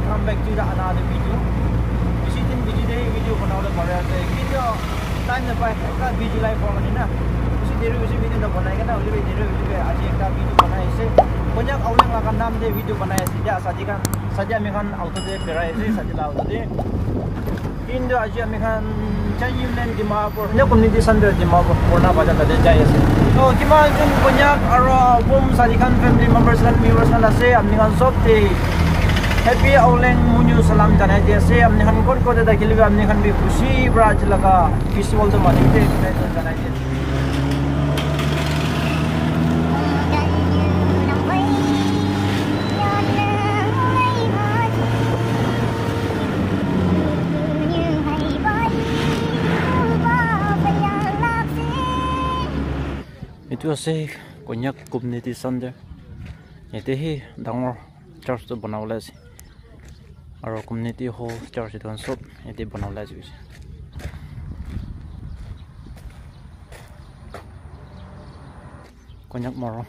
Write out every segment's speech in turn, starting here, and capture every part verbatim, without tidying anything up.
Come back to the another video. Bishi din bishi day video banabole pare ase. Kintu time napai, ekta busy life hobo karne na. Bishi deri bishi video nabanai kena, hoile bi deri hoile bi aji ekta video banai ase. Konyak Aoleng laga naam te video banai ase. Ja, sadi khan, sadi ami khan auto te berai ase, sadi la auto te. Kintu aji ami khan Chan Union Dimapur, Konyak Community Center Dimapur, Purana Bazar tate jai ase. So, kiman jon Konyak aro Abom sadi khan family members khan, viewers khan ase, apni khan sob te Happy Aoleng Monyu salam janai di ase. Apni khan kot kot te thakile bi apni khan bi khushi para aji laga festival to mani de janai di ase. Etu ase Konyak Community Center. Yate he dangor church tu banabole ase. Aro community hall church etu khan sob yate banabole ase koise. Konyak moro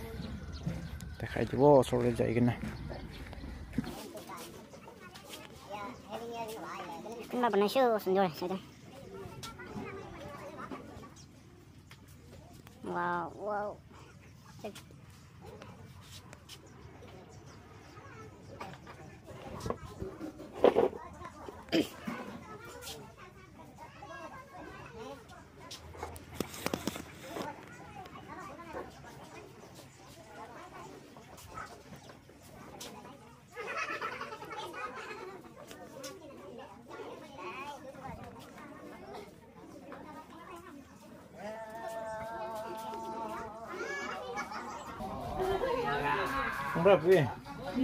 dekhai dibo osor te jai kena. Kunba banaise, sundor ase de. Wow, wow.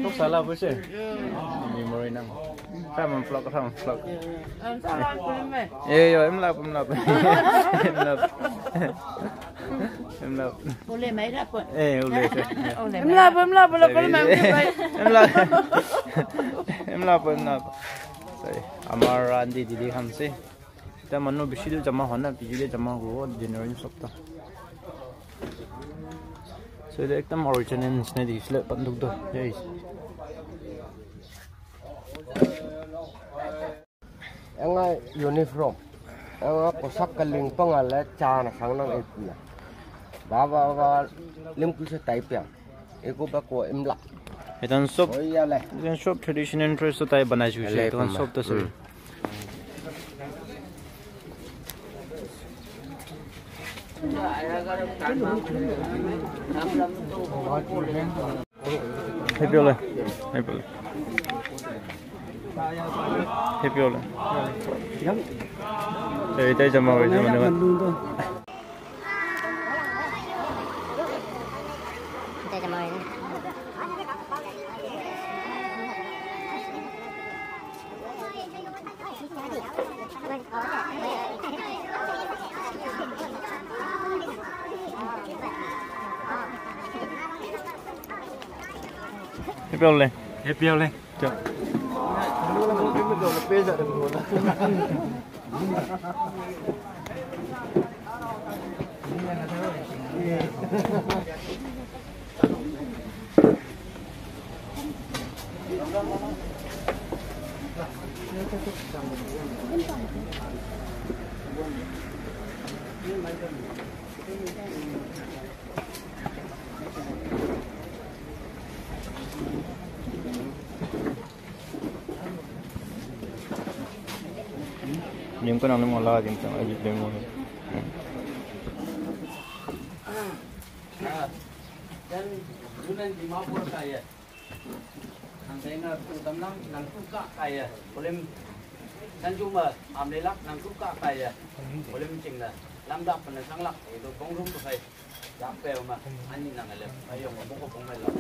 Tok sala puse. Memory nang. Come on, vlog, come on, vlog. Eh, yo, em lap, em lap. Em lap. Em lap. Ule mai lap. Eh, ule. Em lap, em lap, ule, ule mai. Em lap. Em lap, em lap. Sorry. Amar aunty didi khan ase. Eta manu bishi tu jama hua na, bijli jama hobo, dinner in sob ta. So, etu ekdam original nishina dikhisile, banduk tu. Yes. Anga uniform, anga posak kaling pangale cha na sang nang ipna. Baba, baba, lim kusa type yang. Eko ba ko imla. Etan sob, oh, iya le. Etan sob traditional dress to tai banai juise. Ele etan pema. Sob to sir. Hmm. Happy ole. Happy ole. Happy ole. Yang. Eh, tai jama, jama, jama. Happy Holi. Happy Holi. Lim ko nang lim wala lim ko aji lim ko. Dan dunan Dimapur kaya. Nang dai na tu dam nang nang tu ka kaya. Kolim sanjuma amlelak nang tu ka kaya. Kolim chingla lamdak pana sanglak itu bongrung tu kai. Dak pe ma ani nang le ayo mo ko bong mai la.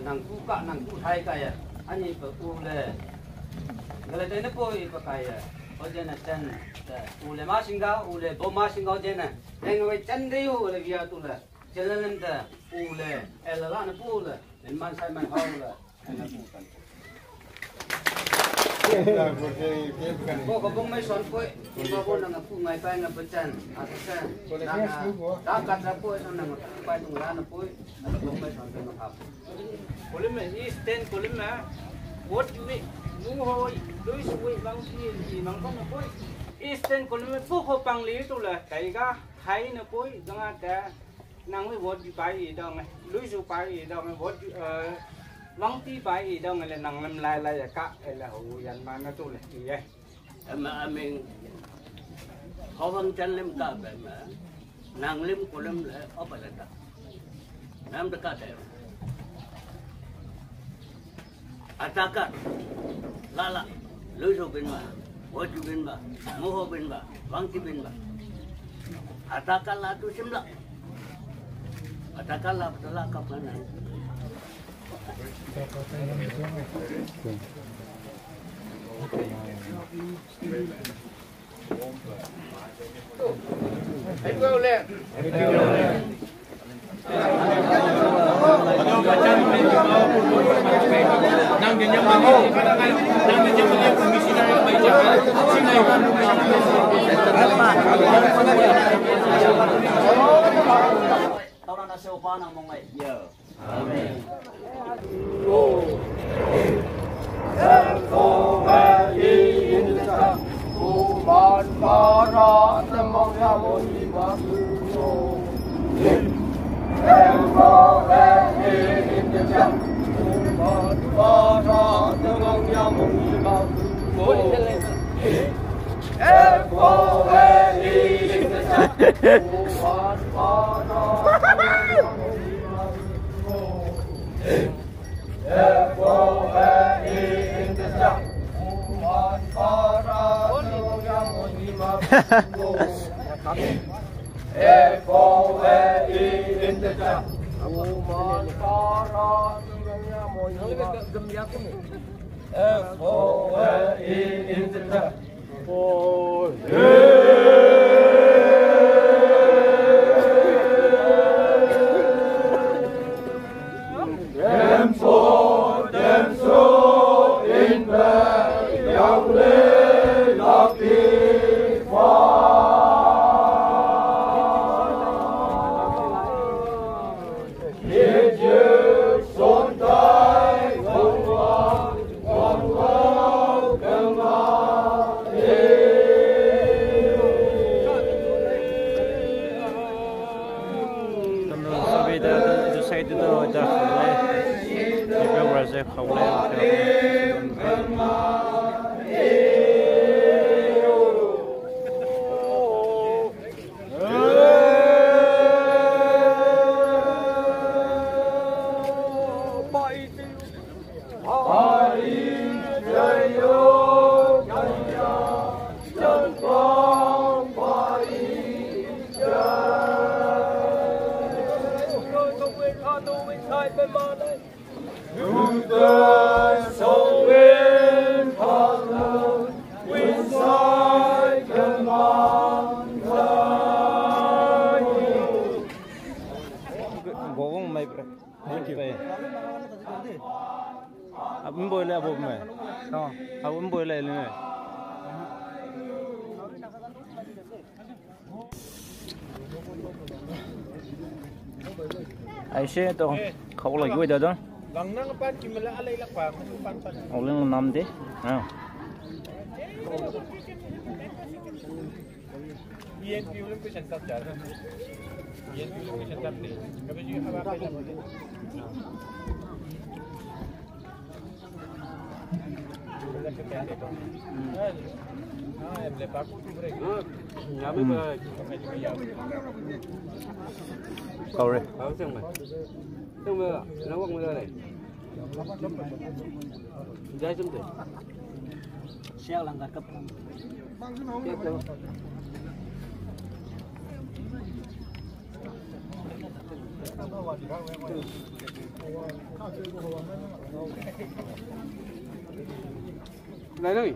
Nang ku ka, nang ku hai ka ya. Ani pe u le. Ngale tene po i pa ka ya. O jena chan. U le ma singa, u le bo ma singa o jena. Nang we chan de u le via tu le. Chelen te u le. El la na pu le. En man sai man ha le. Ko ko bong mai son poi, iba bo nang pu ngai pai ngai pechan, asasan, nang, da katra poi son nang pai tung la na poi, bong mai son poi ma khap. Kolim me, East ten Kolim me. Vote juwe, mu hoi, lui suwe, bang si, si, bang bang hoi. Eastern Kolombo pu ho pang li tu la, kai ga, hai na poi, jang a ta, nang we vote ju pai i dong, lui su pai i dong, vote ju, eh, bang ti pai i dong, le nang lam lai lai ya ka, e la ho yan ma na tu le, ye. Ama aming hawang chan lim ka ba ma nang lim kulim le opalata. Nam da ka te. Ataka lala lujo bin ba, oju bin ba, moho bin ba, wangti bin ba. Ataka la tu simla. Ataka la la ka pa na. Sabi ta etu side te toh ekta khawole, ekta para ase khawole. Thank you. Abim boile abo me. Oh. Abim boile ele me. Aise to khabo lagibo etia to. Oling nam de. Ah. Kaure. Siak langkar kap. Lai lai.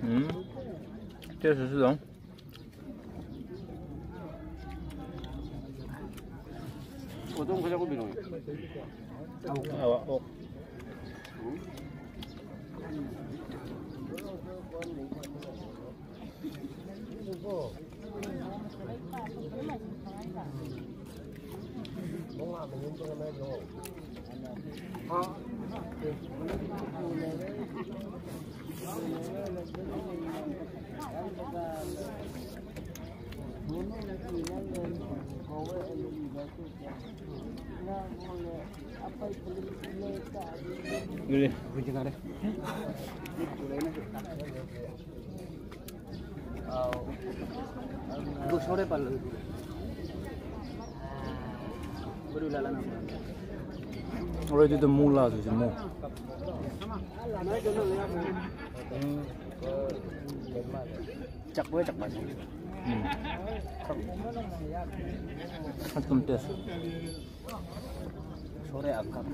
Hmm. Taste ase dong. Aro etu tu mu la ase, mu. Chakwa, chakwa. Hmm. Ekdum taste. Sore akam.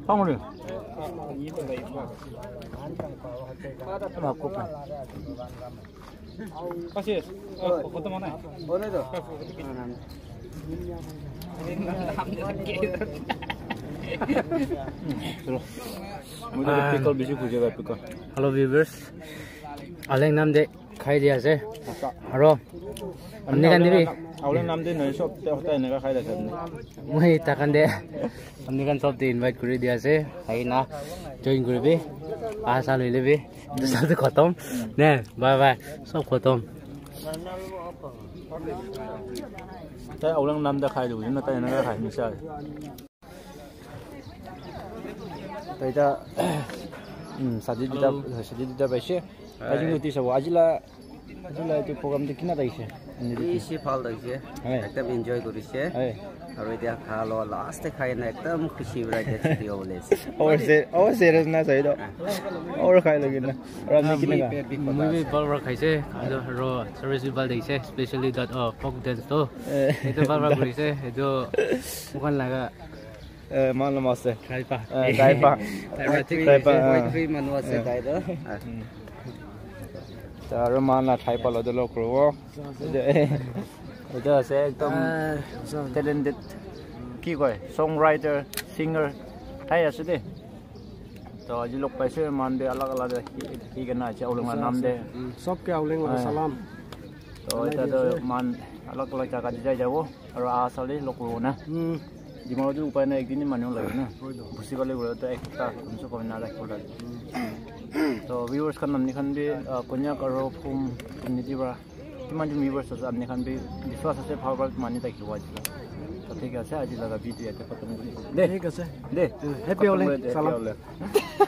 Hungry. Kasi, oh, photo mo na. Hello viewers, Auleng Namde khai di ase. Aro apni khan bi Auleng Namde nohoi, sob te hota eneka khai di ase apni. Moi takhan de apni khan sob te invite kuri di ase, ahi na join kuribi, aha sa loi lebi. Etu sob tu khatam ne, bye bye, sob khatam. Tai Auleng Namde khai di, na tai eneka khai nisa. Tai ta, um, sadi duita, sadi duita paise. Aji notice hobo. Aji la, aji la etu program tu kina thakise? Bishi bhal thakise. Hoi. Ekdum enjoy kurise. Hoi. Aru etia kha lo, last te khai na ekdum khushi para etia chuti hobole ase. Over se, over serious na sai do. Over khai lagi na. Aru apni kina kha? Moi bi bhal para khaise. Aru service bi bhal thakise, especially that, uh, folk dance to. Eh. Etu bhal para kurise. Etu moikhan laga Eh, man lama ase. Traipa. Eh, traipa. Traipa, traipa, ah. Poetry manu ase tai toh. Ah. Ta aru man la traipa lo dolo kuro. Etu ase ekdom talented. Ki koi? Songwriter, singer. Tai ase de. To aji log paise man de alag alag de ki, ki kena ase Auleng la nam de. Sob ke Auleng la salam. To eta to man alag alag jaga de jai jabo. Aru aha sale log kuribo na. Hmm. Dimapur tu upai nai, ekdin hi manibo lage na. Hoi toh. Busi gale gole toh ek hapta kam se kam na rakhibo lage. Hmm. Toh viewers khan, apni khan bi, ah, Konyak aru Phum community para kiman jon viewers ase, apni khan bi biswas ase bhal bhal mani thakibo aji. Toh thik ase, aji laga video yate khatam kuri de. Thik ase. De. Hmm. Happy Auleng. Khatam kuri de, happy Auleng. Salam.